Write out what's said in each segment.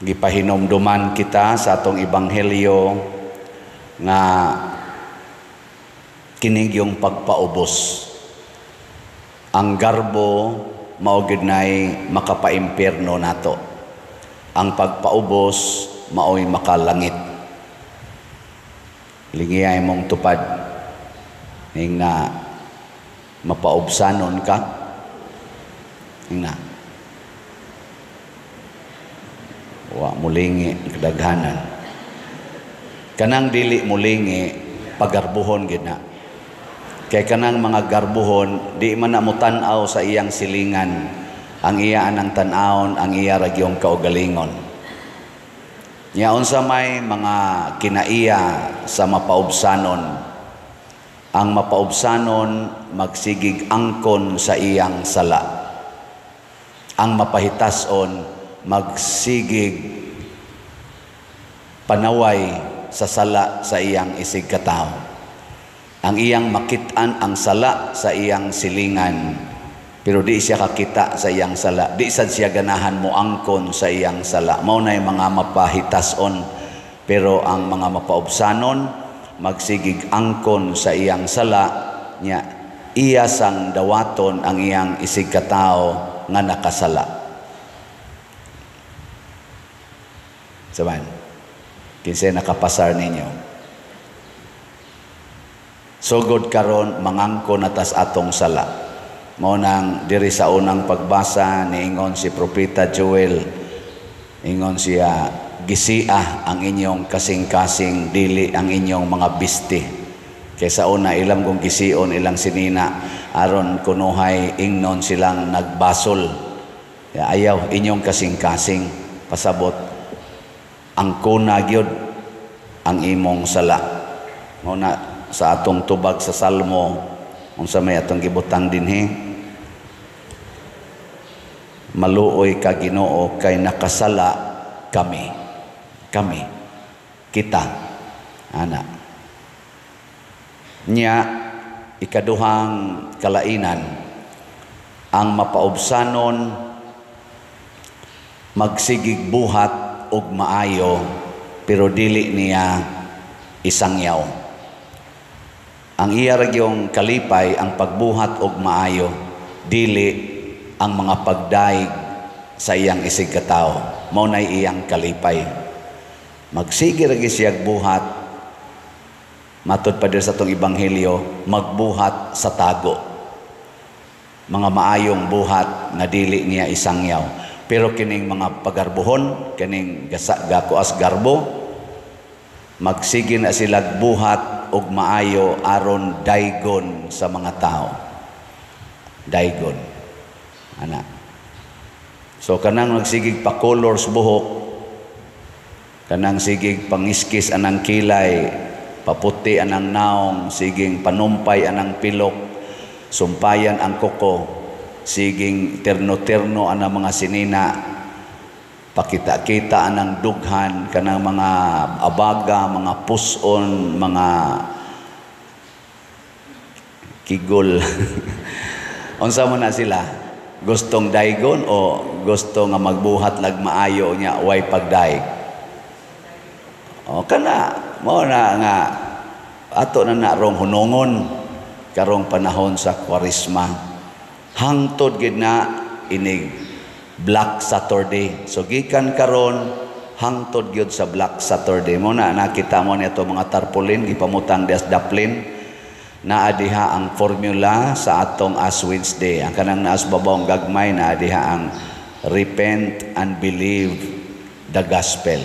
Gipahinomduman kita sa atong ebanghelyo nga kining yung pagpaubos. Ang garbo mao gyud nay makapaimpierno nato. Ang pagpaubos maoy makalangit. Lingiyay mong tupad ning na mapaubsanon ka. Ning na wa mulingi kadaghanan. Kanang dili mulingi, pagarbuhon gid na. Kay kanang mga garbuhon, di man na mo tan-aw sa iyang silingan. Ang iya anang tan-awon, ang iya ra gyung kaugalingon. Nya unsa may mga kinaiya sa mapaubsanon? Ang mapaubsanon magsigig angkon sa iyang sala. Ang mapahitason magsigig panaway sa sala sa iyang isig katawo. Ang iyang makit-an ang sala sa iyang silingan, pero di siya kakita sa iyang sala. Di sad siya ganahan mo angkon sa iyang sala. Mao na yung mga mapahitason, pero ang mga mapaubsanon magsigig angkon sa iyang sala nya iya sang dawaton ang iyang isig katawo nga nakasala. Saban, kinsay nakapasar ninyo? Sugod karon mangangko na tas atong sala. Mao nang diri sa unang pagbasa niingon si Propeta Joel, ingon siya, gisia ang inyong kasing-kasing, dili ang inyong mga bisti. Kay sa una ilang kong gision ilang sinina aron kunuhay ingnon silang nagbasol. Ayaw inyong kasing-kasing, pasabot ang kuna gyud ang imong sala. Mao na sa atong tubag sa Salmo, unsa may atong gibutang dinhi? Maluoy ka Ginoo kay nakasala kami. Kami kita ana. Nya ikaduhang kalainan, ang mapaubsanon magsigig buhat og maayo pero dili niya isangyaw. Ang iya ra gyung kalipay ang pagbuhat og maayo, dili ang mga pagdaig sa iyang isig katawo. Mao nay iyang kalipay. Magsige ra gyud siyag buhat, matud pa diri sa atong ebanghelyo, magbuhat sa tago. Mga maayong buhat nga dili niya isangyaw. Pero kining mga pagarbuhon, kining gasa gakuas garbo, magsige na silag buhat og maayo aron daygon sa mga tao. Daygon. Ana. So kanang nagsigig pa colors buhok, kanang sigig pangiskis anang kilay, paputi anang naong, siging panumpay anang pilok, sumpayan ang kuko, siging terno-terno anang mga sinina, pakita-kita anang dughan, kanang mga abaga, mga puson, mga kigol. Unsa man na sila? Gustong daygon o gusto nga magbuhat lag maayo nya way pagdaig? O kana mao na nga ato na na rong hunongon karong panahon sa Kwaresma. Hangtod gid na inig Black Saturday. So gikan karon hangtod gyud sa Black Saturday. Mo na nakita mo nito mga tarpaulin gipamutang dias daplin. Naa diha ang formula sa atong Ash Wednesday. Ang kanang naas babawng gagmay, naa diha ang repent and believe the gospel.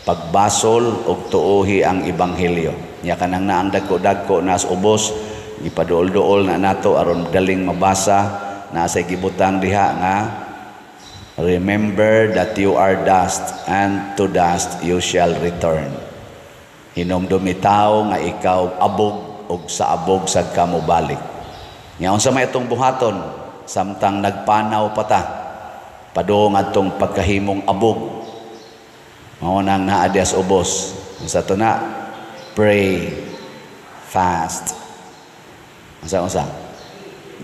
Pagbasol og tuohi ang ebanghelyo. Nya kanang naang dagko-dagko naas ubos, gipaduol-duol na nato aron daling mabasa. Naa say gibutang diha nga remember that you are dust and to dust you shall return. Hinumdumi tawo nga ikaw abog og sa abog sad ka mobalik. Nya unsa may atong buhaton samtang nagpanaw pa ta padung atong pagkahimong abog. Mao nang naa diha sa ubos. Unsa to na? Pray, fast. Unsa unsa?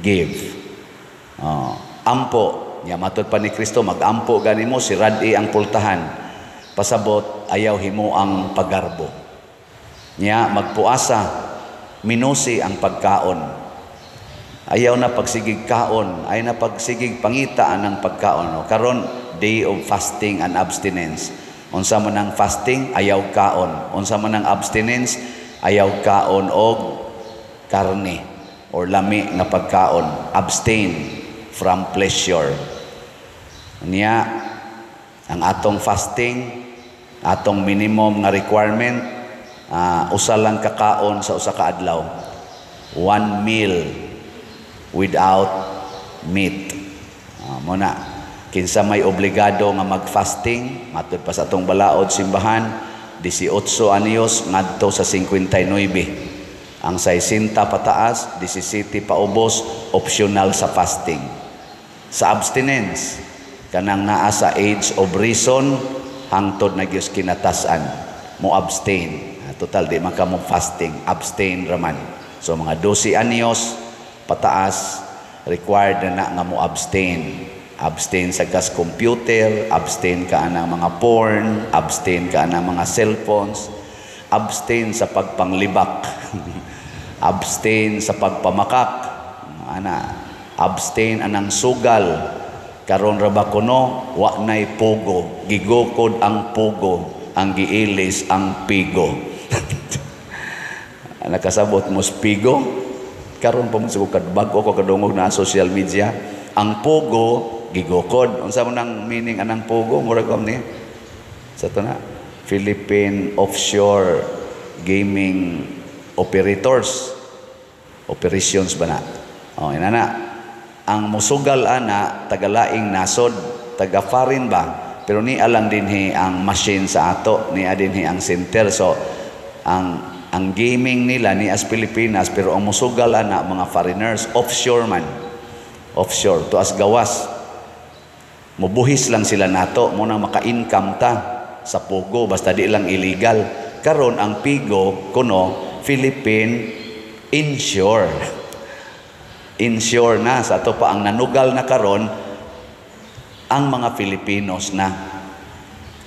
Give. Oh, ampo. Nya matud pa ni Kristo magampo gani mo si rad-i ang pultahan. Pasabot ayaw himo ang pagarbo. Nya magpuasa, minusi ang pagkaon. Ayaw na pagsigig kaon, ayaw na pagsigig pangita ang pagkaon. No? Karon, day of fasting and abstinence. Unsa man ang fasting, ayaw kaon. Unsa man ang abstinence, ayaw kaon og karne or lami nga pagkaon. Abstain from pleasure. Niya, ang atong fasting, atong minimum nga requirement, usa lang kakaon sa usa ka adlaw. One meal without meat. Mo na kinsa may obligado nga mag-fasting matud pa sa atong balaod simbahan, 18 anyos ngadto sa 59. Ang 60 pataas, 17 paubos, optional sa fasting. Sa abstinence, kanang naa sa age of reason hangtod na gyud kinatasan mo abstain. Total di man ka mo fasting, abstain raman. So mga 12 anyos pataas, required na na nga mo abstain. Abstain sa gas computer, abstain ka ng mga porn, abstain ka ng mga cellphones, abstain sa pagpanglibak, abstain sa pagpamakak, ana, abstain anang sugal. Karon ra ba kuno wa nay pugo, gigukod ang pugo, ang giilis ang pigo. Nakasabot mo pigo? Karon pa man sa bag-o ko kadungog na social media, ang pugo gigukod. Unsa man ang meaning anang pugo? Murag ni sa to na Philippine Offshore Gaming Operators, operations ba na? Oh, ina na ang musugal ana, tagalaing nasod, taga foreign ba, pero ni alang dinhi ang machine sa ato, ni dinhi ang center. So ang gaming nila ni as Pilipinas, pero ang musugal ana mga foreigners, offshore man, offshore to as gawas. Mubuhis lang sila nato mo nang maka-income ta sa pugo, basta di lang illegal. Karon ang pigo kuno Philippine Inshore, insure na. Sa ato pa ang nanugal na karon ang mga Filipinos na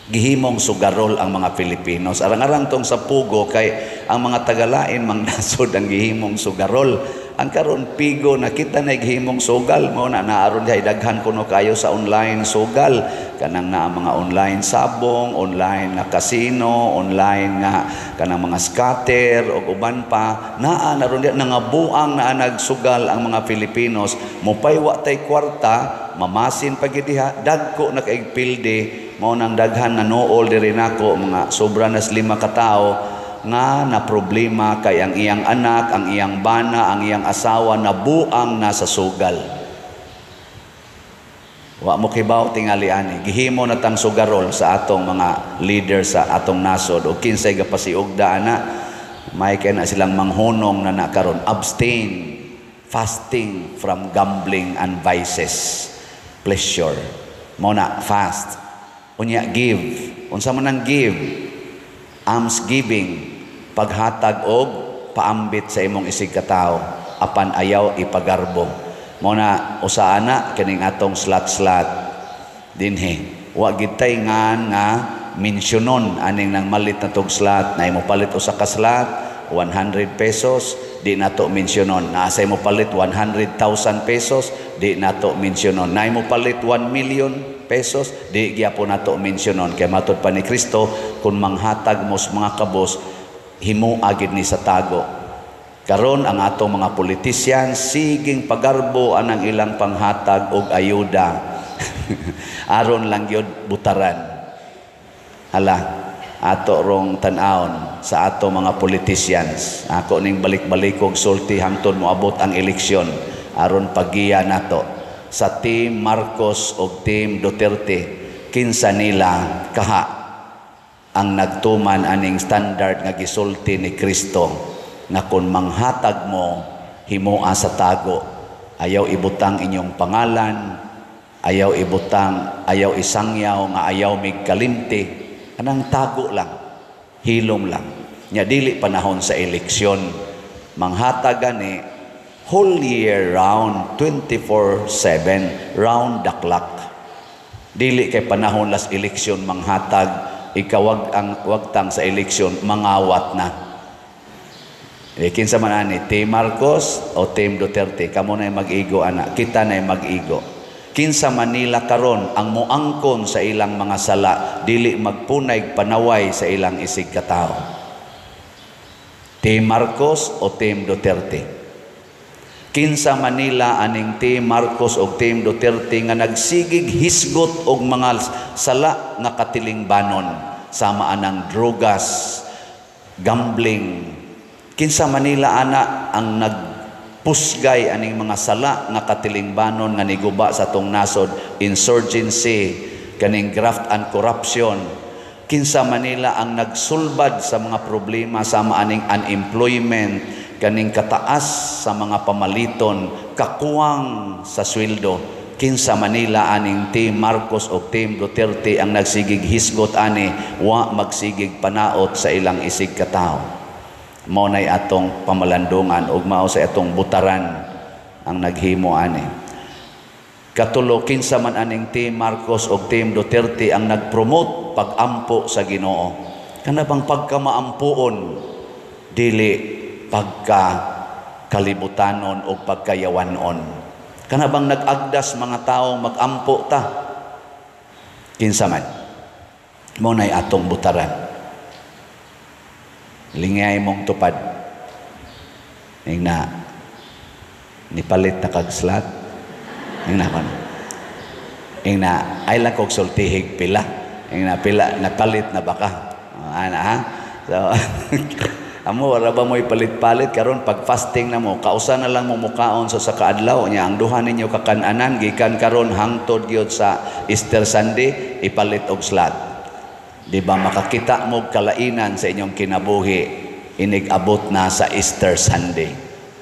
gihimong sugarol ang mga Filipinos. Arang-arang tong sa pugo kay ang mga tagalain mang nasod ang gihimong sugarol. Ang karon pigo nakita na gihimong sugal mo na naaron dihay daghan kuno kayo sa online sugal, kanang na mga online sabong, online nga casino, online nga kanang mga scatter ug uban pa. Naa na ron diha nangabuang naa nagsugal ang mga Filipinos. Mupaywa tay kwarta, mamasin pa gid diha, dagko na kaig pilde. Mao nang daghan na nool diri nako, mga sobra nas 5 ka tawo nga na problema kay ang iyang anak, ang iyang bana, ang iyang asawa nabuang na sa sugal. Wa mo kibaw tingali ani. Gihimo na tang sugarol sa atong mga leader sa atong nasod o kinsay gapasiugda ana, may kay na silang manghunong na nakaron. Abstain, fasting from gambling and vices, pleasure. Mo na fast. Unya give. Unsa man ang give? Alms giving, paghatag og paambit sa imong isig katawo apan ayaw ipagarbo. Mo na usa ana kining atong slot-slot dinhi. Wa gid tay ngan nga mensyonon aning nang malit na tog slot na imo palit usa ka slot 100 pesos, di nato mensyonon. Na sa imo palit 100,000 pesos, di nato mensyonon. Na imo palit 1 million pesos, di gyapon nato mensyonon. Kay matud pa ni Kristo, kung manghatag mo sa mga kabos, himo agid ni sa tago. Karon ang atong mga politician siging pagarbo anang ilang panghatag og ayuda. Aron lang gyud butaran. Hala, ato rong tan-awon sa ato mga politicians. Ako ning balik-balik og sulti hangtod moabot ang eleksyon aron paggiya nato sa Team Marcos og Team Duterte, kinsa nila kaha ang nagtuman aning standard nga gisulti ni Kristo nga kung manghatag mo, himoa sa tago. Ayaw ibutang inyong pangalan, ayaw ibutang, ayaw isangyaw nga ayaw migkalimti. Anang tago lang, hilom lang. Nya dili panahon sa eleksyon. Manghatag gani whole year round, 24/7, round the clock. Dili kay panahon las eleksyon manghatag. Ikawag ang wagtang sa eleksyon, mangawat na. Eh, kinsa man ani, Team Marcos o Team Duterte? Kamo na mag-igo ana, kita na mag-igo. Kinsa man nila karon ang moangkon sa ilang mga sala, dili magpunay panaway sa ilang isig katao? Team Marcos o Team Duterte? Kinsa man nila aning Team Marcos o Team Duterte nga nagsigig hisgot og mga sala nga katilingbanon sama anang drogas, gambling? Kinsa man nila ana ang nagpusgay aning mga sala nga katilingbanon nga niguba sa atong nasod, insurgency, kaning graft and corruption? Kinsa man nila ang nagsulbad sa mga problema sama aning unemployment, kaning kataas sa mga pamaliton, kakuwang sa sweldo? Kinsa man nila aning Team Marcos o Team Duterte ang nagsigig hisgot ani, wa magsigig panaot sa ilang isig katao? Mao nay atong pamalandungan ug mao sa atong butaran ang naghimo ani. Katulo, kinsa man aning Team Marcos o Team Duterte ang nagpromote pagampo sa Ginoo? Kana bang pagkamaampuon, dili pagka kalibutanon o pagkayawanon? Kana bang nag-agdas mga tao magampo ta? Kinsa man? Mao nay atong butaran. Lingay mong tupad. Ingna, nipalit na kag slot. Ingna kon. Ingna, ay lang kog sultihig pila. Ingna, pila, napalit na ba ka? Ana ha? So, amo wala ba mo'y palit-palit karon? Pag fasting na mo, kausa na lang mo mukaon sa kaadlaw nya ang duha ninyo kakanan gikan karon hangtod gyud sa Easter Sunday, ipalit og slot. Di ba makakita mo kalainan sa inyong kinabuhi inig abot na sa Easter Sunday?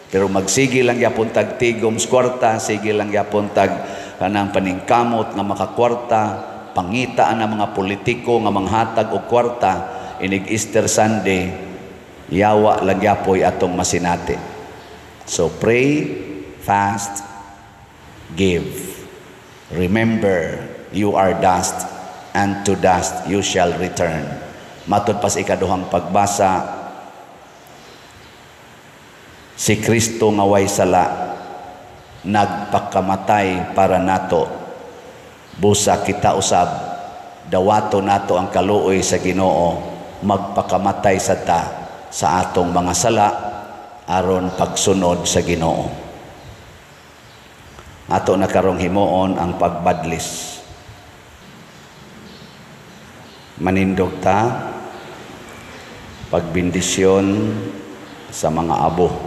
Pero magsige lang gyapon tag tigom sa kwarta, sige lang gyapon tag kanang paningkamot nga makakwarta, pangita ang mga politiko nga manghatag og kwarta inig Easter Sunday, yawa lang gyapoy atong masinati. So pray, fast, give. Remember, you are dust, and to dust you shall return. Matud pa sa ikaduhang pagbasa, si Kristo nga way sala nagpakamatay para nato. Busa kita usab, dawato nato ang kaluoy sa Ginoo, magpakamatay sa ta sa atong mga sala aron pagsunod sa Ginoo. Ato na karong himuon ang pagbadlis. Manindog ta, pagbindisyon sa mga abo.